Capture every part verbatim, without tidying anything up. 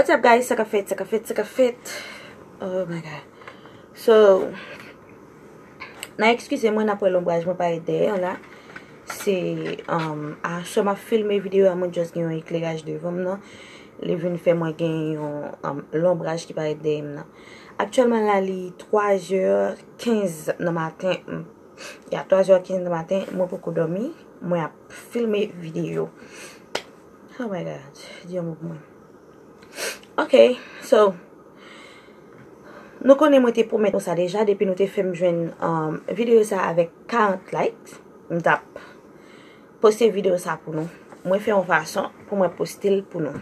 What's up, guys? Sa k ap fèt, sa k ap fèt, sa k ap fèt? Oh my God. So, nan eskize mwen, n ap wè lonbraj mwen parèt dèyè la. Se, um, aswè m ap filme videyo a, mwen just gen yon ekleraj devan m nan. Li vin fè mwen gen yon, um, lonbraj ki parèt dèyè m nan. Aktyèlman la, li twa zè kenz nan maten. Ya, twa zè kenz nan maten, mwen poko dòmi. Mwen ap filme videyo. Oh my God, di yon mo pou mwen. Ok, so, nou konnen mwen te pwomèt nou sa deja, depi nou te fè m jwenn, um, videyo sa avèk karant likes, m t ap poste videyo sa pou nou. Mwen fè yon fason pou mwen poste l pou nou.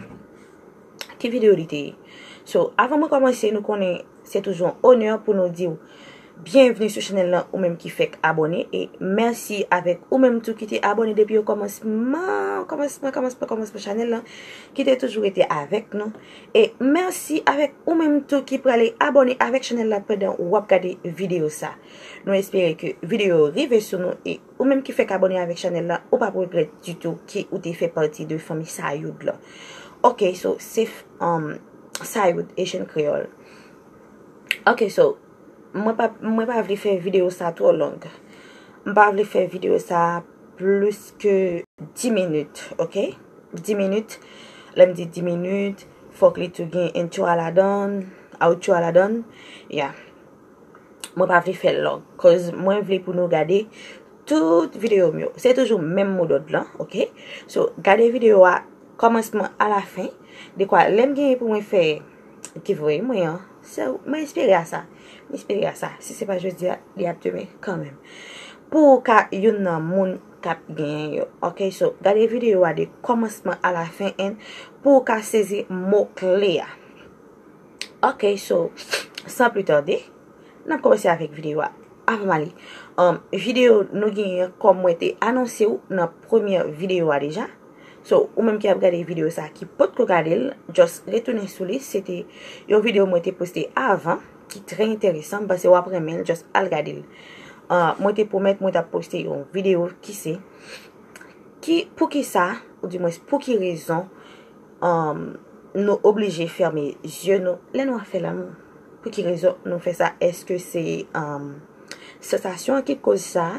Ki videyo li te ye? So, avan mwen kòmanse, nou konnen se toujou yon onè pou nou di w byenvni sou chanèl lan, ou menm ki fèk abòne, e mèsi avèk ou menm tou ki te abòne depi o kòmansman, kòmansman, kòmansman, kòmansman chanèl lan, ki te toujou rete avèk nou. E mèsi avèk ou menm tou ki prale abòne avèk chanèl la pandan w ap gade videyo sa. Nou espere ke videyo rive sou nou e ou menm ki fèk abòne avèk chanèl la, ou p ap regrèt ditou ke ou te fè pati de fanmi Sayoud lan. Ok, so, se, um, Sayoud Asian Creole. Ok, so, mwen pa, mwen pa vle fè videyo sa twò long. M pa vle fè videyo sa plis ke dis minit, ok? Dis minit, lè m di dis minit, fòk li tou gen intro a ladan, outro a ladan. Yeah. Mwen pa vle fè l long, cause mwen vle pou nou gade tout videyo m yo. Se toujou menm modòd lan, ok? So, gade videyo a kòmansman a la fen. Dekwa, lè m genyen pou mwen fè giveaway mwen an, se, mwen espere a sa. Mwen espere a sa. Si se pa jodi a, li ap demen kanmenm. Pou w ka youn nan moun k ap genyen yo. Ok, so, gade videyo a de kòmansman a la fen, and pou w ka sezi mo kle a. Ok, so, san pli tande, n ap kòmanse avèk videyo a. Avan m ale, um, videyo nou genyen kòm mwen te anonse w nan premye videyo a deja. So, ou menm ki ap gade videyo sa ki potko gade l, just retounen sou li. Se te yon videyo mwen te poste avan, ki trè enteresan. M panse w ap renmen l, just al gade l. Uh, mwen te pwomèt mwen t ap poste yon videyo ki se, ki, poukisa, oudimwens pou ki rezon, um, nou oblije fèmen zye nou lè nou ap fè lanmou? Pou ki rezon nou fè sa? Èske se, um, sansasyon an ki koz sa?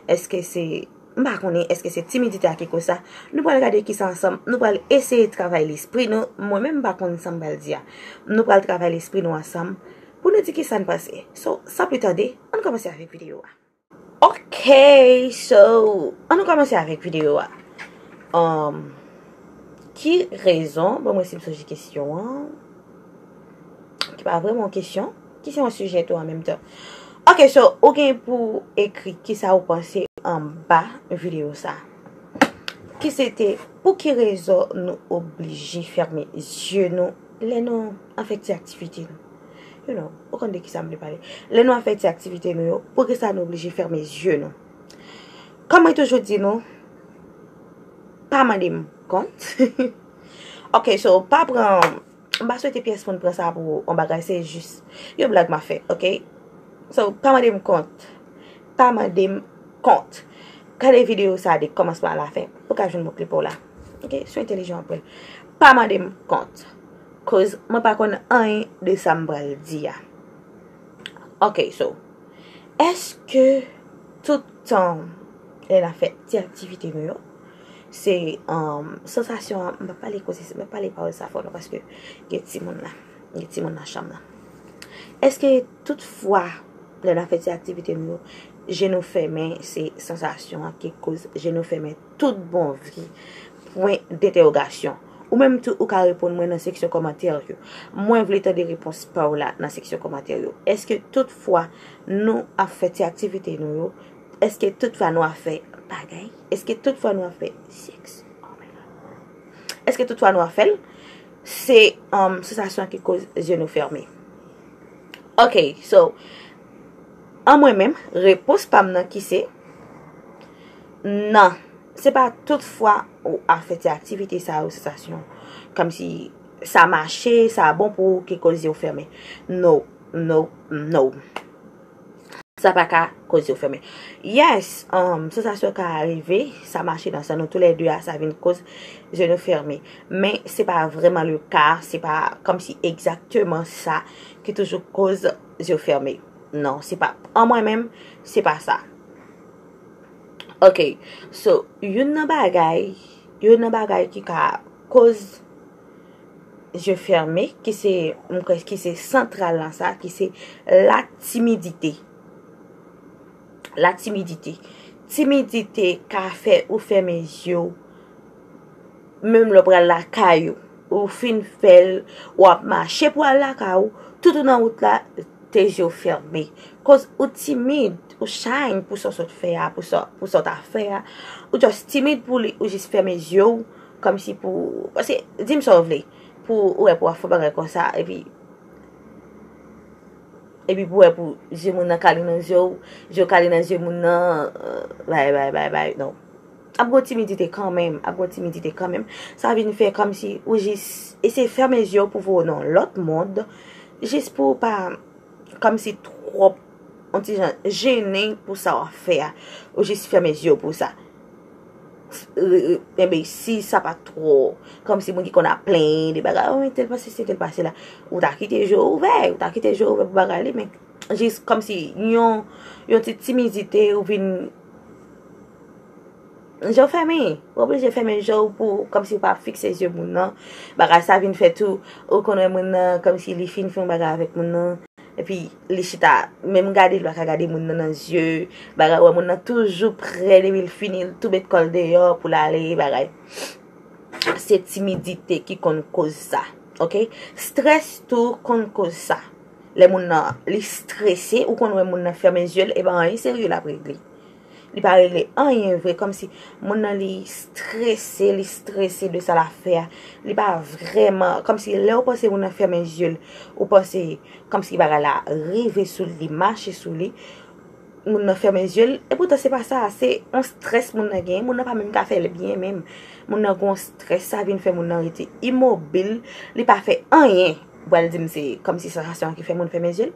Èske se, m pa konnen, èske se timidite a ki koz sa? Nou pral gade kisa ansanm, nou pral eseye travay lespri nou. Mwen menm m pa konn sa m pral di a. Nou pral travay lespri nou ansanm pou nou di kisa n panse. So, san pli tande, ann kòmanse avèk videyo a. Ok, so, ann nou kòmanse avèk videyo a. Um, ki rezon, ban mwen si m sonje kesyon an, ki pa vrèman yon kesyon, ki se yon sijè tou an menm tan. Ok, so, ou gen pou ekri kisa ou panse anba videyo sa. Ki se te, pou ki rezon nou oblije fèmen zye nou lè nou ap fè ti aktivite nou? You know, ou konn de kisa m vle pale. Lè nou ap fè ti aktivite nou yo, poukisa nou oblije fèmen zye nou? Kòm mwen toujou di nou, pa mande m kont. Ok, so, pa pran, m pa swete pyès moun pran sa pou yon bagay, se jis yon blag m ap fè, ok? So, pa mande m kont. Pa mande m kont. Gade videyo sa de kòmansman a la fen pou w ka jwenn mo kle pa w la. Ok? Si w entèlijan w ap wè l. Pa mande m kont. Cause mwen pa konn anyen de sa m pral di a. Ok, so, èske tout tan lè n ap fè ti aktivite nou yo, se, um, sansasyon an, m pa pale koze, m pa pale pawòl sa fò non, paske gen timoun la, gen timoun nan chanm nan. Èske tout fwa lè n ap fè ti aktivite nou yo, je nou fèmen, se sansasyon an ki koz je nou fèmen tout bon vre? Pwen dentèwogasyon. Ou menm tou, ou ka reponn mwen nan seksyon kòmantè yo. Mwen vle tande repons pa w la nan seksyon kòmantè yo. Èske tout fwa nou ap fè ti aktivite nou yo, èske tout fwa nou ap fè bagay? Èske tout fwa nou ap fè sèks? Oh my God. Èske tout fwa nou ap fè l? Se, um, sansasyon ki koz zye nou fèmen. Ok, so, an mwen menm, repons pa m nan ki se, nan, se pa tout fwa ou ap fè ti aktivite sa yo, sansasyon, kòmsi sa mache, sa bon pou ou ki koz yo fèmen. No, no, no. Sa pa ka koz yo fèmen. Yes, um, sansasyon ka rive, sa mache nan san nou toulède a, sa vin koz zye nou fèmen. Men se pa vrèman le ka, se pa kòmsi egzakteman sa ki toujou koz zye fèmen. Non, se pa, an mwen menm, se pa sa. Ok, so, youn nan bagay, youn nan bagay ki ka koz zye fèmen, ki se, m kwè, ki se santral nan sa, ki se la timidite. La timidite. Timidite ka fè ou fèmen zye w, menm lè w pral lakay ou, ou fin fè l, w ap mache pou al lakay ou, tout ou nan wout la, te zye w fèmen. Koz ou timid, ou shy pou sa w sot fè a, pou sa, pou sa w ta fè a. Ou just timid pou li, ou jis fèmen zye w, kòmsi pou, paske, di m sa w vle, pou ou wè pou w ap fè bagay konsa, epi, epi pou wè pou zye moun nan kale nan zye w, zye w kale nan zye moun nan, euh, bay, bay, bay, bay, non. Ap gon timidite kanmenm, ap gon timidite kanmenm. Sa vin fè kòmsi ou jis eseye fèmen zye w pou voye w nan lòt mond, jis pou w pa kòmsi twòp, yon ti jan jennen pou sa w ap fè a. Ou jis fèmen zye w pou sa. Enben, si sa pa twò, kòmsi moun ki konn ap plenyen de bagay, oh, men tèl pase si, tèl pase la. Ou ta kite je w ouvè, ou ta kite je w ouvè pou bagay li, men jis kòmsi yon, yon ti timidite, ou vin je w fèmen, ou oblije fèmen je w pou, kòmsi ou pa fikse zye moun nan. Bagay sa vin fè tou, ou konn wè moun nan, kòmsi li fin fè yon bagay avèk moun nan, epi li chita, menm gade, li pa ka gade moun nan nan zye, bagay, wè moun nan toujou prè, depi l fini, l tou met kò l deyò pou l ale, bagay. Se timidite ki konn koz sa, ok? Strès tou konn koz sa. Lè moun nan, li strese, ou konn wè moun nan fèmen zye l, e pa anyen serye l ap regle. Li pa regle anyen vre, kòmsi moun nan li strese, li strese de sa l ap fè a. Li pa vrèman, kòmsi lè w panse moun nan fèmen zye l, ou panse kòmsi bagay la rive sou li, mache sou li. Moun nan fèmen zye l, epoutan se pa sa, se yon strès moun nan genyen, moun nan pa menm ka fè l byen menm. Moun nan gon strès, sa vin fè moun nan rete imobil, li pa fè anyen. Ou pral di m se kòmsi sansasyon an ki fè moun fèmen zye l?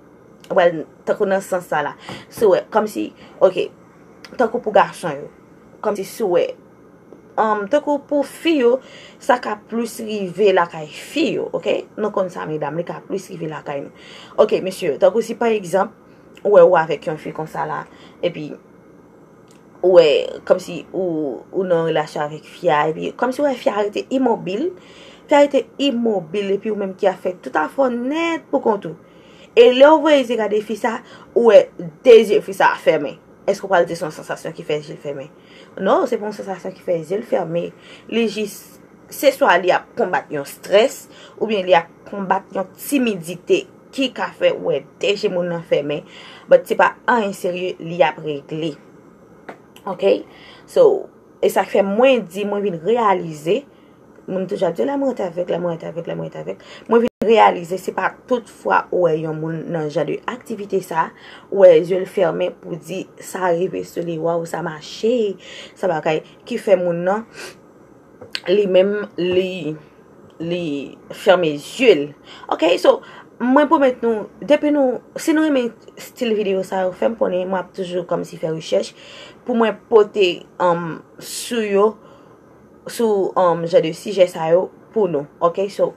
Ou pral tankou nan sans sa la. Si w wè, kòmsi, ok, tankou pou gason yo, kòmsi si w wè, um, tankou pou fi yo, sa ka plis rive lakay fi yo, ok? Nou konn sa, medam, li ka plis rive lakay nou. Ok, mesye yo, tankou si pa egzanp, ou wè ou avèk yon fi konsa la, epi ou wè, kòmsi ou, ou nan yon relasyon avèk fi a, epi kòmsi ou wè fi a rete imobil, fi a rete imobil, epi ou menm ki ap fè tout afè w nèt pou kont ou. E lè w voye zye gade fi sa, ou wè de zye fi sa fèmen. Èske w pral di se yon sansasyon ki fè je l fèmen? Non, se pa yon sansasyon ki fè je l fèmen. Li jis, se swa li ap konbat yon strès, oubyen li ap konbat yon timidite ki ka fè w wè de je moun nan fèmen, but se pa anyen serye li ap regle. Ok? So, e sa k fè mwen di, mwen vin reyalize, moun toujou ap di, "L'amour est aveugle, l'amour est aveugle, l'amour est aveugle." Mwen vin reyalize, se pa tout fwa ou wè yon moun nan jan de aktivite sa, ou wè zye l fèmen pou di, sa rive sou li, waw, sa mache, sa bagay, ki fè moun nan, li menm, li, li fèmen zye l. Ok, so, mwen pwomèt nou, depi nou, si nou renmen stil videyo sa yo, fè m konnen, mwen ap toujou kòmsi fè rechèch pou mwen pote, um, sou yo, sou, um, jan de sijè sa yo pou nou. Ok, so,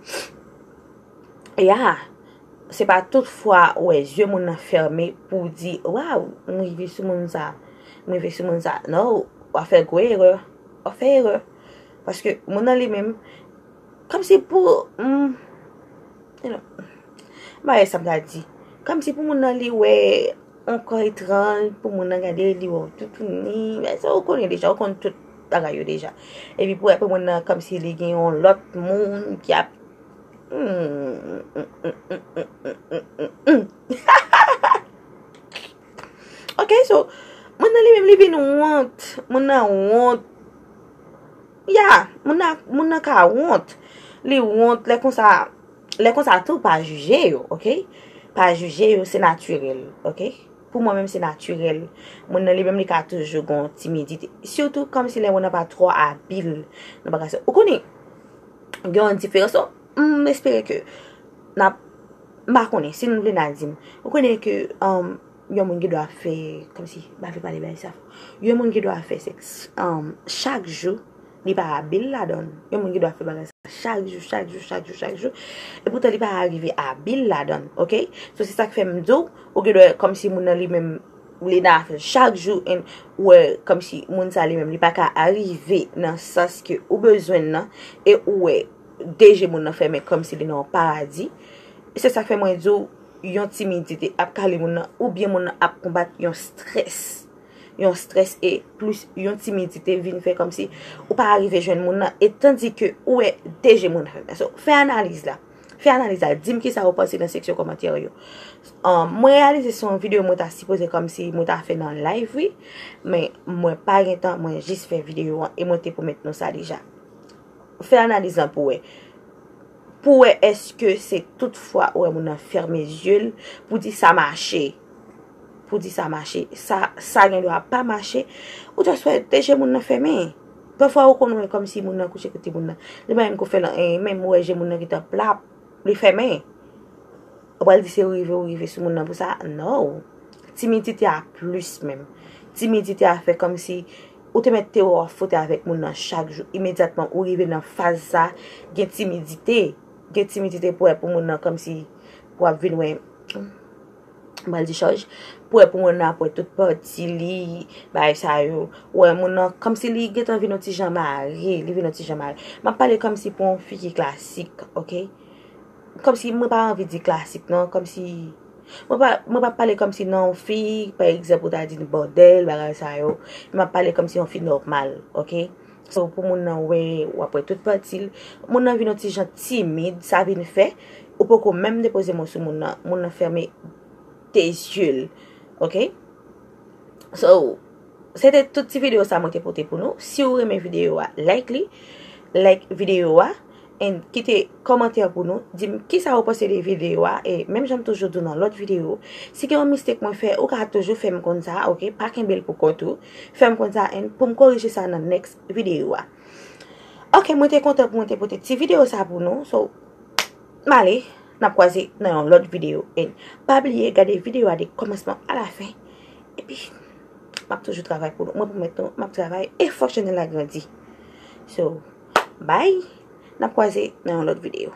yeah, se pa tout fwa ou wè zye moun nan fèmen pou w di, waw, m rive sou moun sa, m rive sou moun sa. Non, w ap fè gwo erè, w ap fè erè. Paske moun nan li menm, kòmsi pou, mm, you know, m pa wè sa m ta di. Kòmsi pou moun nan li wè yon kò etranj, pou moun nan gade li wè w toutouni, men sa ou konnen deja, ou konn tout bagay yo deja. Epi pou, pou moun nan kòmsi li gen yon lòt moun ki ap, hmm, hmm, hmm. Ok, so, moun nan li menm li vin wont, moun nan wont. Ya, moun nan, moun nan ka wont. Li wont, lè konsa, lè konsa tou, pa jije yo, ok? Pa jije yo, se natirèl, ok? Pou mwen menm, se natirèl. Moun nan li menm, li ka toujou gon timidite. Sitou kòmsi lè moun nan pa twò abil nan bagay sa. Ou konnen, gen yon diferans, o, M espere ke n ap, m pa konnen si nou vle n a di m. Ou konnen ke um, yon moun gen dwa fè, kòmsi, m pa vle pale bagay sa fò. Yon moun gen dwa fè sèks um, chak jou, li pa abil ladan l. Yon moun gen dwa fè bagay sa chak jou, chak jou, chak jou, chak jou. E poutan li pa rive abil ladan l, oke? So se sa k fè m di w, ou gen dwa kòmsi moun nan li menm li nan afè l chak jou, and ou wè kòmsi moun sa li menm li pa ka arive nan sans ke ou bezwen l nan, e ou wè de je moun nan fèmen kòmsi li nan yon paradi. Se sa k fè mwen di w, yon timidite ap kale moun nan, oubyen moun nan ap konbat yon strès. Yon strès e plis yon timidite vin fè kòmsi ou pa arive jwenn moun nan, e tandi ke ou wè de je moun nan fèmen. So, fè analiz la. Fè analiz la. Di m kisa ou panse nan seksyon kòmantè yo. Um, mwen reyalize se yon videyo mwen ta sipoze kòmsi mwen ta fè nan live, wi. Men mwen pa gen tan, mwen jis fè videyo an e mwen te pwomèt nou sa deja. Fè analiz lan pou wè. Pou wè èske se tout fwa ou wè moun nan fèmen zye l pou di sa mache. Pou di sa mache. Sa, sa gen dwa pa mache. Ou just wè de je moun nan fèmen. Pafwa ou konn wè kòmsi moun nan kouche kote moun nan. Li pa menm ko fè l anyen, menm ou wè je moun nan gentan plap, li fèmen. Ou pral di se rive ou rive sou moun nan pou sa? No. Timidite a plis menm. Timidite a fè kòmsi ou te mèt te wè w ap fwote avèk moun nan chak jou. Imedyatman ou rive nan faz sa, gen timidite. Gen timidite pou wè pou moun nan kòmsi pou ap vin wè, m pral di chòj, pou wè pou moun nan ap wè tout pati li, bagay sa yo. Ou wè moun nan kòmsi li gentan vin yon ti jan mare, li vin yon ti jan mare. M ap pale kòmsi pou yon fi ki klasik, oke? Kòmsi mwen pa anvi di klasik non, kòmsi mwen pa, mwen pa pale kòmsi nan yon fi, pa egzanp ou ta di bòdèl, bagay sa yo. M ap pale kòmsi yon fi nòmal, oke? So pou moun nan wè, w ap wè tout pati l. Moun nan vin yon ti jan timid, sa vin fè ou poko menm depoze mo sou moun nan. Moun nan fèmen de zye l, oke? So se te tout ti videyo sa mwen te pote pou nou. Si w renmen videyo a, like li, like videyo a, and kite kòmantè pou nou. Di m kisa ou panse de videyo a, e menm jan m toujou di w nan lòt videyo, si gen yon mistake mwen fè, ou ka toujou fè m konn sa, oke? Pa kenbe l pou kont ou. Fè m konn sa, and pou m korije sa nan next videyo a. Oke, mwen te kontan pou mwen te pote ti videyo sa pou nou. So, m ale, n ap kwaze nan yon lòt videyo. And pa bliye gade videyo a de kòmansman a la fen. Epi, m ap toujou travay pou nou. Mwen pwomèt nou, m ap travay e fòk chanèl la grandi. So, bye. N ap kwaze nan yon lòt videyo.